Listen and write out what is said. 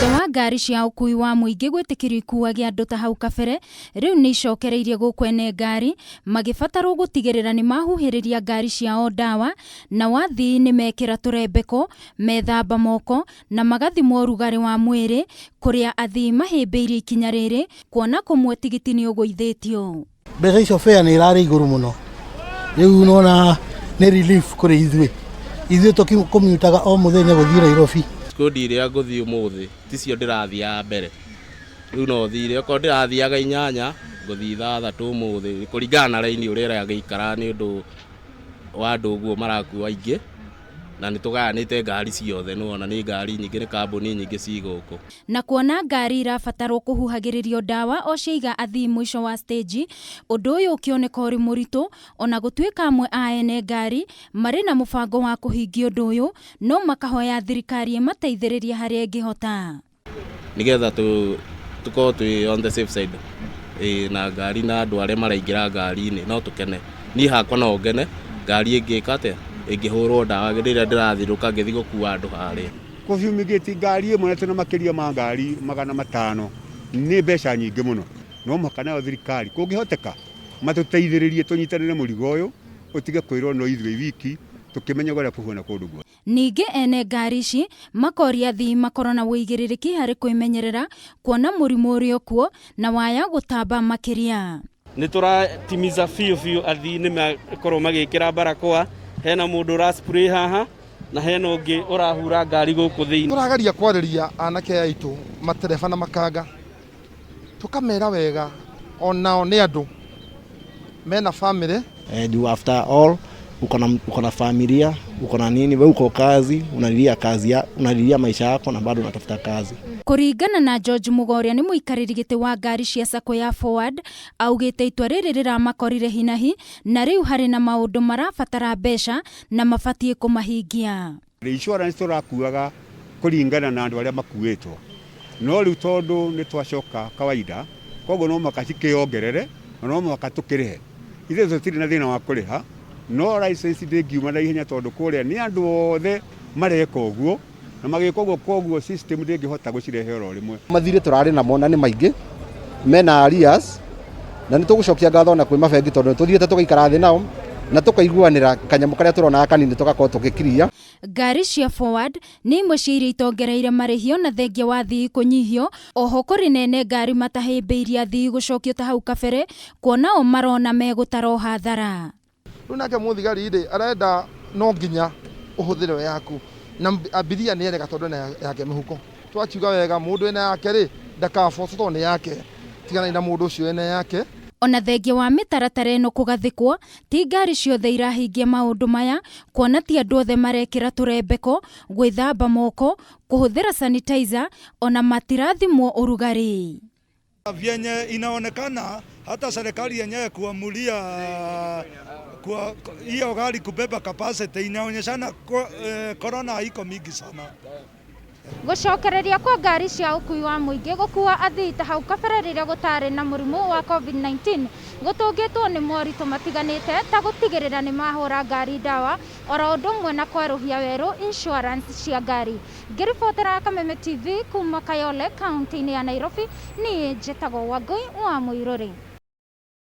Thutha wa ngari cia ũkui wa mũingĩ gwĩtĩkĩrio ikuage andũ ta hau kabere, rĩu nĩ icokereirie gũkũ ene ngari magĩbatarwo gũtigĩrĩra nĩ mahuhĩrĩria ngari ciao ndawa, nao athii nĩ mekĩra tũrembeko, methamba moko na magathimwo ũrugarĩ wa mwĩrĩ, kũrĩa athii mahĩmbĩirie ikinya rĩrĩ kuona kũmwe tigiti nĩ ũgũithĩtio. Mbeca icio fare nĩ irarĩ igũrũ mũno, rĩu nĩwona nĩ relief kũrĩ ithuĩ, ithuĩ tũkĩmutaga o mũthenya gũthiĩ Nairobi. Kodi iria ngũthiĩ ũmũthĩ ticio ndĩrathiaga mbere, rĩu no thire okorwo ndĩrathiaga 8 ngũthiĩ 6 ũmũthĩ kũringana na raini ũrĩa ĩragĩikara nĩ ũndũ wa andũ ũguo marakua aingĩ, na nĩ tũgayanĩte ngari ciothe, nĩwona nĩ ngari nyingĩ, nĩ kambuni nyingĩ ci gũkũ. Na kuona ngari irabatarwo kũhuhagĩrĩrio ndawa o ciaiga athii mũico wa stage, ũndũ ũyũ ũkĩoneka ũrĩ mũritũ ona gũtuĩka amwe a ene ngari marĩ na mũbango wa kũhingia ũndũ ũyũ, no makahoya thirikari ĩmateithĩrĩrie harĩa ĩngĩhota. Nĩgetha tũkorwo twĩ on the safe side, na ngari na andũ arĩa maraingĩra ngari-inĩ no tũkene. Niĩ hakwa no ngene ngari ĩngĩka atĩa, ĩngĩhũrwo ndawa rĩrĩa ndĩrathiũrũrũka ngĩthiĩ gũkua andũ harĩa. Kũfumigate ngari ĩmwe na twĩna makĩria ma ngari 500 nĩ mbeca nyingĩ mũno. No mũhaka nayo thirikari kũngĩhoteka matũteithĩrĩrie tũnyitanĩre mũrigo ũyũ ũtige kwĩrwo no ithuĩ wiki tũkĩmenye ũrĩa kũhuana kũndũ guothe. Ningĩ ene ngari ici makoria athii makorwo na ũigĩrĩrĩki harĩ kwĩmenyerera kuona mũrimũ ũrĩ o kuo na waya gũtamba makĩria. Nĩ tũratimiza biũ biũ athii nĩ makorwo magĩkĩra barakoa, hena mũndũ ũra spray haha na hena ũngĩ ũrahura ngari gũkũ thĩinĩ. Tũrageria kwarĩria anake aitũ matereba na makanga, tũkamera wega onao nĩ andũ mena family. And after all uko na familia, uko na nini, wewe uko kazi, unalilia kazi ya, unalilia maisha yako na bado unatafuta kazi. Kũringana na George Mugoria nĩ mũikarĩri gĩtĩ wa ngari cia sacco ya Forward, augĩte itua rĩrĩ rĩramakorire hinahi na rĩu harĩ na maũndũ marabatara mbeca na mabatiĩ kũmahingia. Insurance tũrakuaga kũringana na andũ arĩa makuĩtwo, no rĩu tondũ nĩ twacoka kawaida, koguo no mũhaka cikĩongerere na no mũhaka tũkĩrĩhe. Ithuĩ tũtirĩ na thĩna wa kũrĩha, no license ndĩngiuma na ihenya tondũ kũrĩa nĩ andũ othe mareka ũguo na magĩka ũguo, koguo system ndĩngĩhota gũcirehe oro rĩmwe. Mathirĩ tũrarĩ namo na nĩ maingĩ mena arrears, na nĩ tũgũcokia ngatho na kwĩ mabengi tondũ nĩ tũthiĩte tũgaikara thĩ nao na tũkaiguanĩra kanyamũ karĩa tũronaga kanini tũgakorwo tũgĩkiria. Ngari cia Forward nĩ imwe cia iria itongereire marĩhio na thengia wa athii kũnyihio. Oho kũrĩ na ene ngari matahĩmbĩirie athii gũcokio ta hau kabere kuona o marona megũtarwo hathara. Rĩu nake mũthigari rĩ arenda no nginya ũhũthĩre yaku na abiria nĩ erega tondũ ena yake mĩhuko. Twakiuga wega mũndũ ena yake rĩ ndakabocwo tondũ nĩ yake, tiganai na mũndũ ũcio ena yake. Ona thengia wa mĩtaratara ĩno kũgathĩkwo, ti ngari ciothe irahingia maũndũ maya kuona ti andũ othe marekĩra tũrembeko, gwĩthamba moko, kũhũthĩra sanitizer ona matirathimwo ũrugarĩ. Vyenye inaonekana hata serikali yenyewe kuamulia kwa hiyo gari kubeba capacity inaonyeshana corona haiko mingi sana. Gũcokereria kwa ngari cia ũkui wa mũingĩ gũkua athii ta hau kabere rĩrĩa gũtarĩ na mũrimũ wa COVID-19 gũtũngĩtwo nĩ moritũ matiganĩte ta gũtigĩrĩra nĩ mahũra ngari ndawa oro ũndũ ũmwe na kwerũhia werũ insurance cia ngari. Ngĩribotera Kameme TV kuma Kayole kaunti-inĩ ya Nairobi, niĩ njĩtagwo Wangũi wa Mũirũrĩ.